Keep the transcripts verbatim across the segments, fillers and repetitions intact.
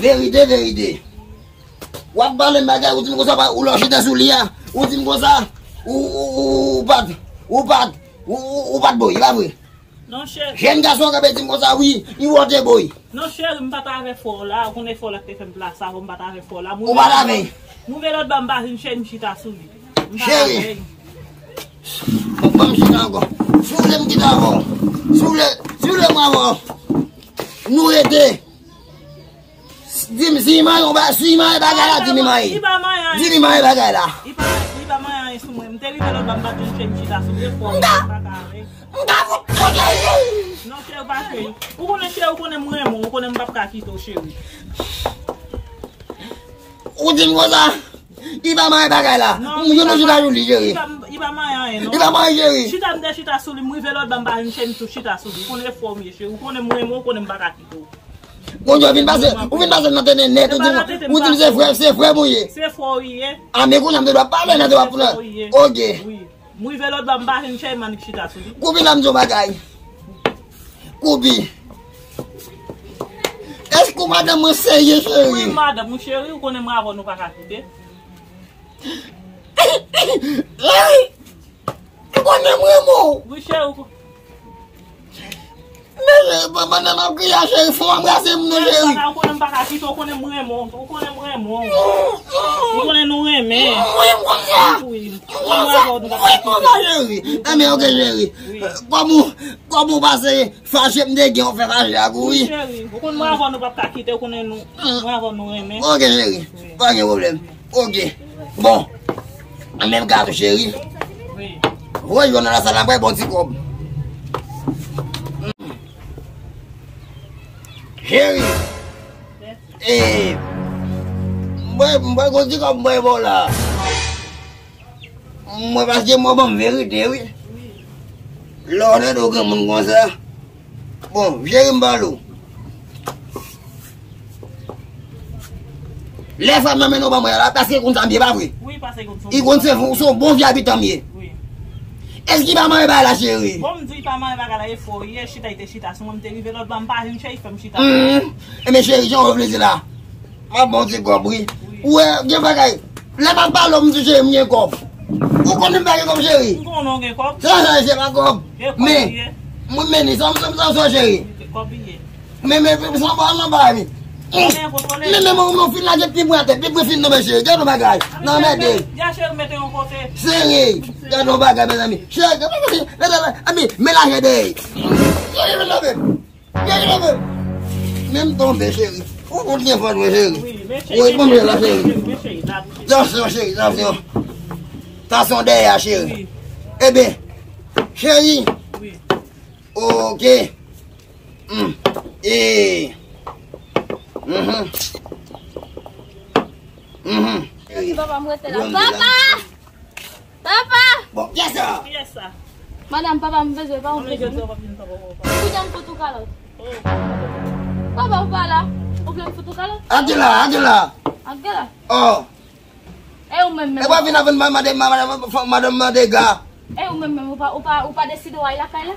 Verite, verite. W ap pale m bagay, ou di m konsa, ou lè w chita sou li a, ou di m konsa, ou, ou, ou, ou pa t, ou pa t, ou, ou, ou pa t boy, e pa vre? Non, cheri. Jèn gason kanpe di m konsa, wi, li wote boy. Non, cheri, m pa t avè frè w la, ou konnen frè w la ki te fè m plas sa, m pa t avè frè w la. Ou pa t avè? M rive lòt bò, m pa jwenn cheri, m chita sou li. M pa t avè. Cheri. Bon, ban m chita ankò. Si w vle m kite avè w. Si w vle, si w vle m avè w. Nou rete. Di m si m manyen, si m manyen bagay la, di m manyen. Li pa manyen anyen. Di m manyen bagay la. Li pa, li pa manyen anyen sou mwen. M te rive lòt bò, m pa t jwenn cheri, m chita sou li. M ka, m ka fout kote li. Non, cheri, pa cheri. Ou konnen cheri, ou konnen m renmen w, ou konnen m p ap ka kite w, cheri. Ou di m konsa. Li pa manyen bagay la. Non, m jwenn ou chita sou li, cheri. Li pa, li pa manyen anyen, non. Li pa manyen, cheri. Chita m te chita sou li, m rive lòt bò, m pa jwenn cheri, m tou chita sou li. Ou konnen fò m ye, cheri. Ou konnen m renmen w, ou konnen m pa ka kite w. Kounye a w vin pase, ou vin pase nan tenten nèt, ou di m, ou di m se frè, se frè m ou ye. Se frè w ye. A, men kounye a m te dwe pale nan dwa pou nan. Se frè w ye. Ok. Wi. M rive lòt bò, m pa jwenn cheri, m annik chita sou li. Koupi la, m di w bagay. Koupi. Èske w madanm mwen serye, cheri? Wi, madanm ou cheri, ou konnen mwen avè w nou pa ka kite. Cheri, ou konnen mwen renmen w. Wi, cheri, ou ko- Men, cheri, pandan m ap kriye a, cheri, fò w anbrase m non, cheri. Ou konnen m pa ka kite w, ou konnen mwen renmen w, ou konnen mwen renmen w. Ou konnen nou renmen. Mwen konsa. Wi. Mwen konsa, mwen konsa, cheri. Enben, ok, cheri. Wi. Kòm ou, kòm ou pase fache, m te gen yon fè fache ak ou, wi. Wi, cheri. Ou konnen mwen avè w nou p ap ka kite, ou konnen nou, mwen avè w nou renmen. Ok, cheri. Wi. Pa gen pwoblèm. Ok. Bon. Anmenm gato, cheri. Wi. Voye yo nan lasal la, m bay bon ti kòb. Cheri. E, m bay, m bay bon ti kòb, m bay ba w la. Mwen, paske mwen ban m verite, wi. Lè w tande w granmoun konsa. Bon, cheri, m pale w. Lè fanm nan mennen w ban mwen la, paske l konn sa m ye, pa vre? Wi, paske l konn sa m ye. Li konn se, se yon bon vye abitan m ye. Wi. Èske li pa manyen bagay la, cheri? Bon, m di w li pa manyen bagay la, e fò, yè chita, li te chita sou mwen, m te rive lòt bò, m pa jwenn cheri, fè m chita. Enben, cheri, jan w reflechi la. M ap ba w ti kòb, wi. Wi. Ou wè, gen bagay. Lè m ap pale w, m di cheri, m gen kòb. Ou konnen m pa gen kòb, cheri? M konnen w gen kòb. Se pa sa, se pa kòb. Men, mwen mennen sa, m sa, m sa, cheri. Kòb li ye. Men, men, men, sa pa nan bagay, men. Men, men, mwen, mwen fin lage pye mwen atè, pye mwen fin tonbe, cheri. Gade yon bagay. Nan mède. Ya cheri, mete yon kote. Sere. Gade yon bagay, mezanmi. Cheri, gade yon bagay. Gade, gade, gade. Ami, men lajè dèyè. Cheri, men lave. Gade, gade. Men m tonbe, cheri. Ou konn gen fòt mwen, cheri. Wi, men cheri. Wi, men cheri, cheri, cheri. Tansyon, cheri, tansyon. Tansyon dèyè a, cheri. Wi. Eben, cheri. Wi. Ok. Mm. E. Mhm. Mhm. Papa, m rete la. Papa! Papa! Bon, kiyès sa? Kiyès sa? Madanm, papa, m bezwen, pa ou bezwen. Kounye a m fout ou kalòt. Oh. Papa, ou pa la. Ou vle m fout ou kalòt? Angela, Angela. Angela? Oh. E ou menm menm? E pa vin avè m, madanm, madanm, madanm, madanm, madanm, madanm. E ou menm menm, ou pa, ou pa, ou pa deside w al lakay la?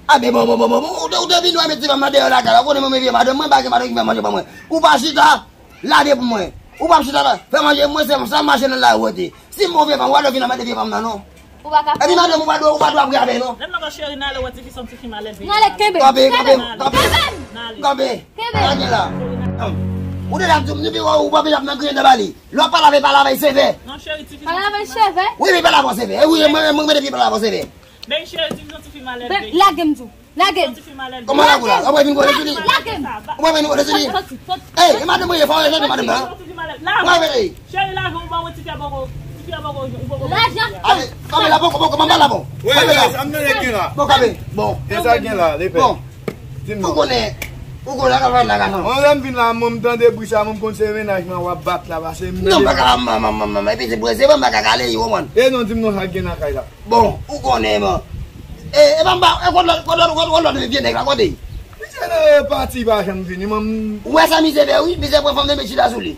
A, men bon, bon, bon, bon, bon, ou te, ou te vin wè met ti fanm nan deyò lakay la, ou konnen mwen vye madanm, mwen pa gen madanm ki fè manje ban mwen. Ou pa chita, lave pou mwen. Ou p ap chita la, fè manje pou mwen, se sa m mache nan lari wote. Si m bon vye fanm, ou pa dwe vin nan mande vye fanm nan, non. Ou pa ka fè. Epi madanm, ou pa dwe, ou pa dwe ap gade, non. Lè m nan cheri, n ale wè tifi, se yon tifi malelve. N ale kenbe. Kanpe, kanpe, kanpe. Kanpe. Kanpe. Kenbe. Gade la. Ou deja di m, depi ou pa vin ap nan griyen nan bali. Lè w pa lave, pa lave sevè. Non, cheri, tifi. Pa lave sevè? Wi, wi, pa lave sevè. E wi, mwen, mwen, mwen, depi pa lave sevè. Ben, cheri, tifi, se yon tifi malelve. Ben, lage m di w. Lage m. Kòman la, la? Ou pa vin kole sou li? Lage m. Ou pa vin kole sou li? Soti, soti. Ey, e madanm mwen ye, fò w jwenn madanm nan. Ou pa vin, ey. Cheri, lage w, ba mwen tifi a poko, tifi a poko, ou poko. Lajan. Ale, kanpe la, poko, poko, manman la, bon. Wi, kanpe la. Sa m tande gen la. Bon, kanpe. Bon. E sa gen la, lepè. Bon. Di m non. Ou konnen, ou konnen la, la, la, non. Mwen, lè m vin la, mwen, m tande bri sa, mwen, m konn se mennaj mwen w ap bat la, pase m. Non, pa ka, manman, manman, manman, epi se prezè, mwen, pa ka kale, yo, man. E non, di m non, sa gen lakay la. Bon, ou konnen, man. E, e pa m pa, e, kot lòt, kot lòt, kot lòt vye nèg la, kote? Misye nan pati pa janm vini, man. Ou wè sa misye fè, wi? Misye pran fanm nan met chita sou li.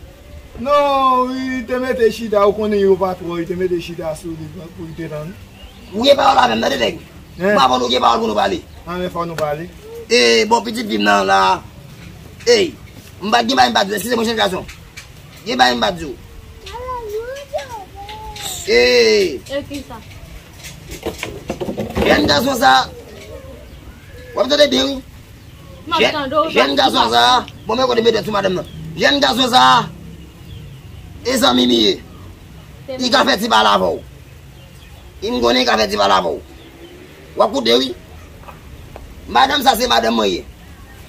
Non, li te mete chita, ou konnen yo pa twò, li te mete chita sou li, pou li te tann. Ou gen pawòl avè m, tande, nèg. Hein? M pa konn ou gen pawòl pou nou pale. Anben, fò nou pale. E, bon, pitit fi m nan la. Ey. M pa t gen bagay m pa t di w, eskize mwen, jèn gason. Gen bagay m pa t di w. Ee, E ki sa? Jèn gason sa, w ap tande byen, wi. M ap Jèn, tande w, jèn gason sa, bon, men kote m mete sou madanm nan. Jèn gason sa, e zanmi m ye. Li ka fè ti pale avè w. Li m konnen li ka fè ti pale avè w. W ap koute, wi. Madanm sa se madanm mwen ye.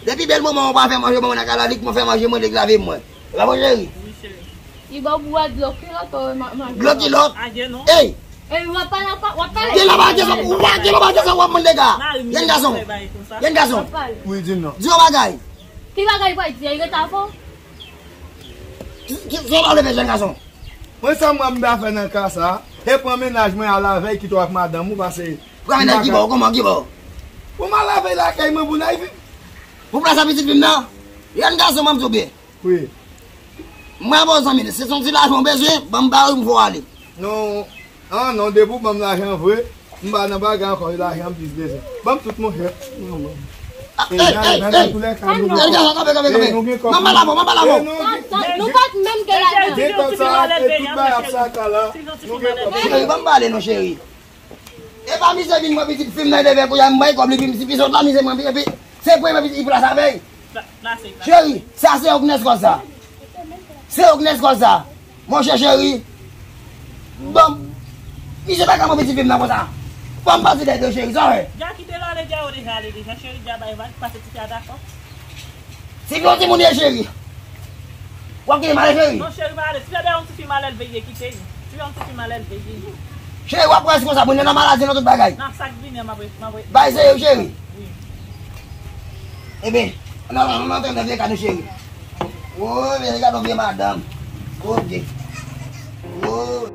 Depi bèl moman w pa fè manje ban mwen nan kay la, li k fè manje mwen, li k lave mwen. E pa vre, cheri? Wi, cheri. Li ba w bwè dlo kilòt, ou ma-, manje. Dlo kilòt? Ey! Ey, w ap pale ankò, w ap pale. Gen la pa gen sa, w pa gen la pa gen sa, w ap mande ga. Jèn gason. Jèn gason. W ap pale. Wi, di m non. Di yon bagay. Ki bagay w pral di a? Li ret avè w? Ki, ki, ki w pral fè, jèn gason? Mwen sa m wè m ta fè nan ka sa, se pran mennaj mwen al avè l kite w ak madanm ou pase. Pran mennaj ki bò, kòman, ki bò? Pou m al avè l lakay mwen pou n al viv. Pou plas a pitit fi m nan? Jèn gason, ban m di w byen. Wi. Mwen avè w zanmi, se yon ti lajan w bezwen, ban m ba w, m fè w ale. Non, an non, depi w ban m lajan vre, m pa nan bagay ankò, se lajan m plis bezwen. Ban m tout monchè. Ey, ey, ey! Jèn gason, kanpe, kanpe, kanpe. Manman la mò, manman la mò. Nou pa t menm gen lajan. Gen kòb sa, e tout bagay ap sa ka la. Nou gen kòb. Cheri, ban m pale non, cheri. E pa mizè vin mwen pitit fi m nan leve kounye a, m bay kòb li, pi m si pi sot la, mizè mwen, epi se premye pitit li plas avè l. Cheri, sa se ou k nès kòb sa. Se ou k nès kòb sa. Monchè cheri. Bon. Misye pa ka mwen pitit fi m nan konsa. Fò m pase dèyè cheri, sa w fè? Dja kite l ale, dja yo deja ale deja, cheri, dja bay vag, pase ti fi a dakò. Ti fi yon timoun ye cheri. W ap kite m ale cheri? Non, cheri, pa ale. Ti fi a yon ti fi malelve ye, kite li. Ti fi a yon ti fi malelve ye. Cheri, w ap pran konsa, moun yo nan maladi, nan tout bagay. Nan sa k vini an, m ap, m ap. Bay serye, cheri. Wi. Ebyen, nan, nan, nan, nan, nan, nan, cheri. Oh, men gade yon vye madanm. Ok. Oh.